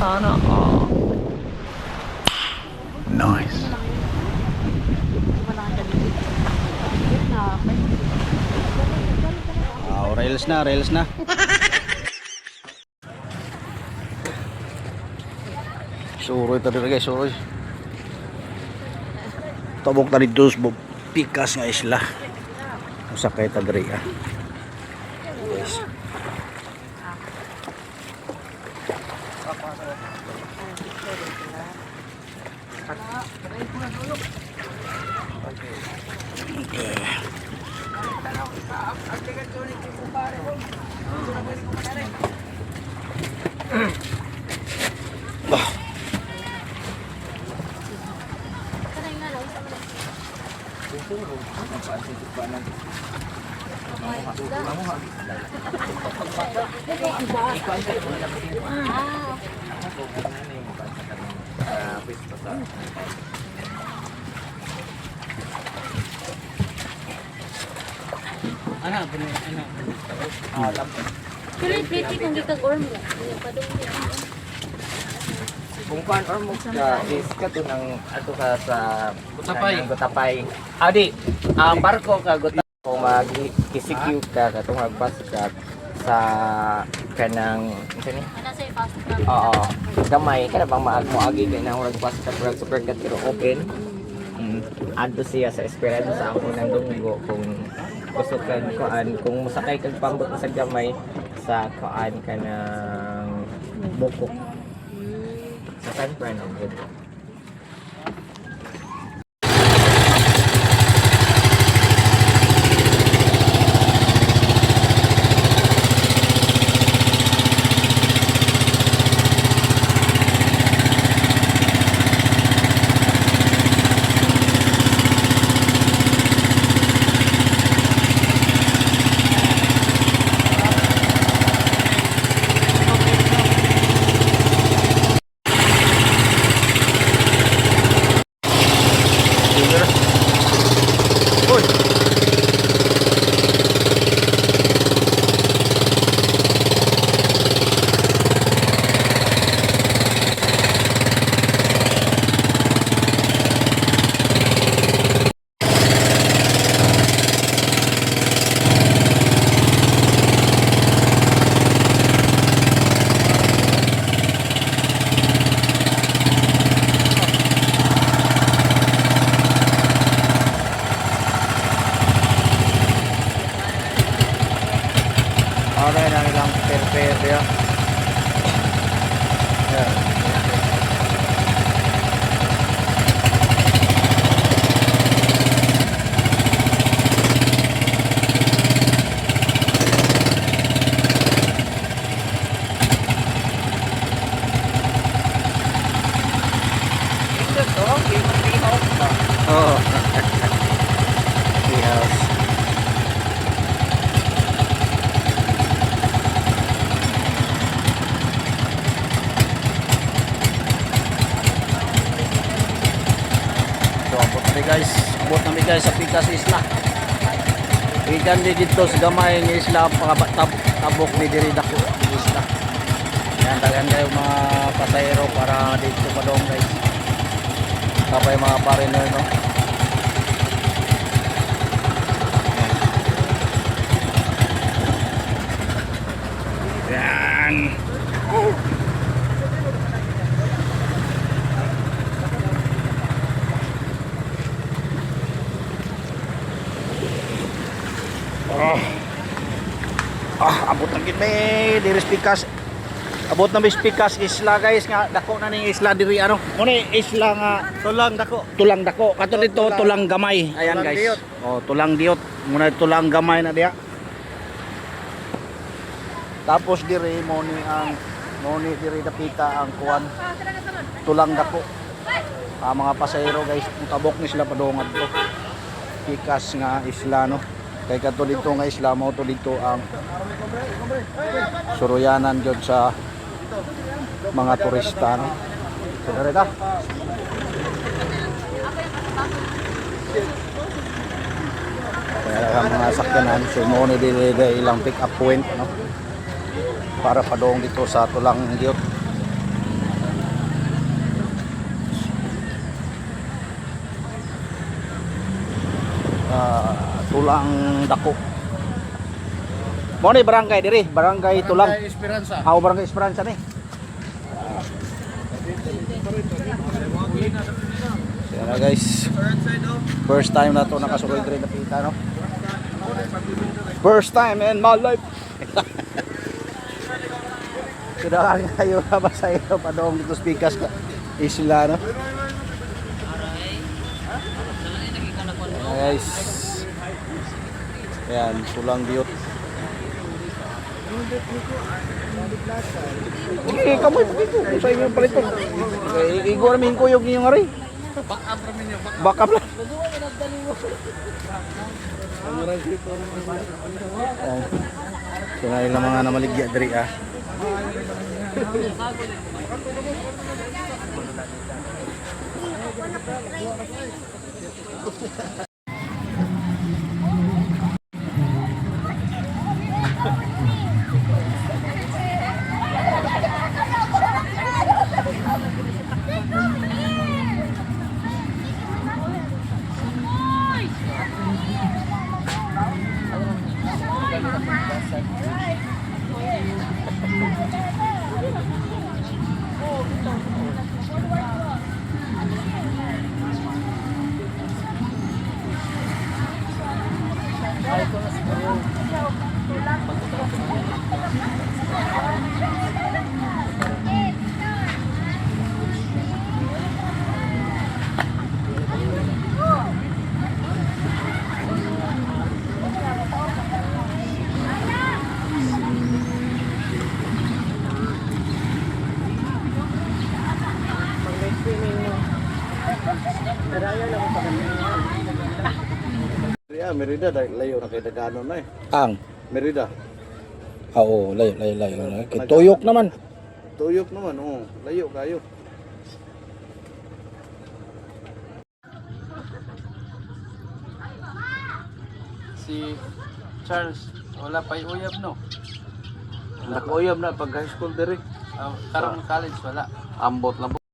Sana all. Nice. Ah, rails na, rails na. Suroy ta diri, guys, suroy. Tabok ta dito sa pikas nga isla. Usa kay ta diri ah. Guys. Pero pretty kung gikag ormo. Kung kuan or mo ka is kato nang ato ka sa Gutapay. Gutapay. Adi, ang barko ka Gutapay kung mag ECQ ka katong magpas ka sa kanang unsa ni? Ana sa fast track. Oo. Gamay kada bang maag mo agi kay nang murag pas ka murag supercat pero open. Adto siya sa Esperanza ako nang dunggo kung gusto ka kuan kung mosakay kag pambot sa gamay sa kuan kanang Bukok sa San Fran ang good. Uy. Ara na ilang perper ya. Yeah. Oh. Yes. So, abot na guys. Abot na guys sa Pikas Isla. Ikan di dito sa gamay ng isla tabok ni diri dako ang isla. Yan, daghan kayo mga pasahero para dito pa dong, guys. Tapay mga foreigner, no. Yan. Ah. Ah, abot na gid may diri sa Pikas. Abot na may Pikas isla, guys, nga dako na ning isla diri ano. Mo ni isla nga Tulang dako. Tulang dako. Kato dito tulang gamay. Ayan, Tulang guys. diot. Oh, tulang diot. Muna tulang gamay na diya. Tapos diri mo ni ang mo ni diri dapita ang kuan tulang dako. Ah, mga pasahero, guys, tabok ni sila padung adto. Pikas nga isla, no. Kay kadto dito nga isla mo to dito ang suruyanan jud sa mga turista, no. So, diri ta. Kaya ang mga sakyanan, so mo ni dili ilang pick up point, no, para padong dito sa Tulang Diot. Tulang Dako. Mo ni barangay diri, Barangay Tulang. Esperanza. Aw, Barangay Esperanza ni. So, yan na, guys. First time na to nakasuloy diri na pita, no. First time in my life. Kailangan kayo na ba sa iyo padong dito speakers ka isla, no? Ayan, guys. Ayan, Tulang Diot. Sige, kamoy pagkito. Kung sa inyo palito. Okay, igor min kuyog ninyo nga rin. Back up ramen niyo. Back up lang. Ayan. So na ilang mga namaligya diri ah. Yeah, Merida dahil layo na kay Dagano na eh. Ang Merida. Ah, oo, layo layo layo. Kay tuyok naman. Tuyok naman, oh. Layo kayo. Si Charles, wala pa uyab, no? Nakauyab na pag high school diri. Karong college wala. Ambot lang po.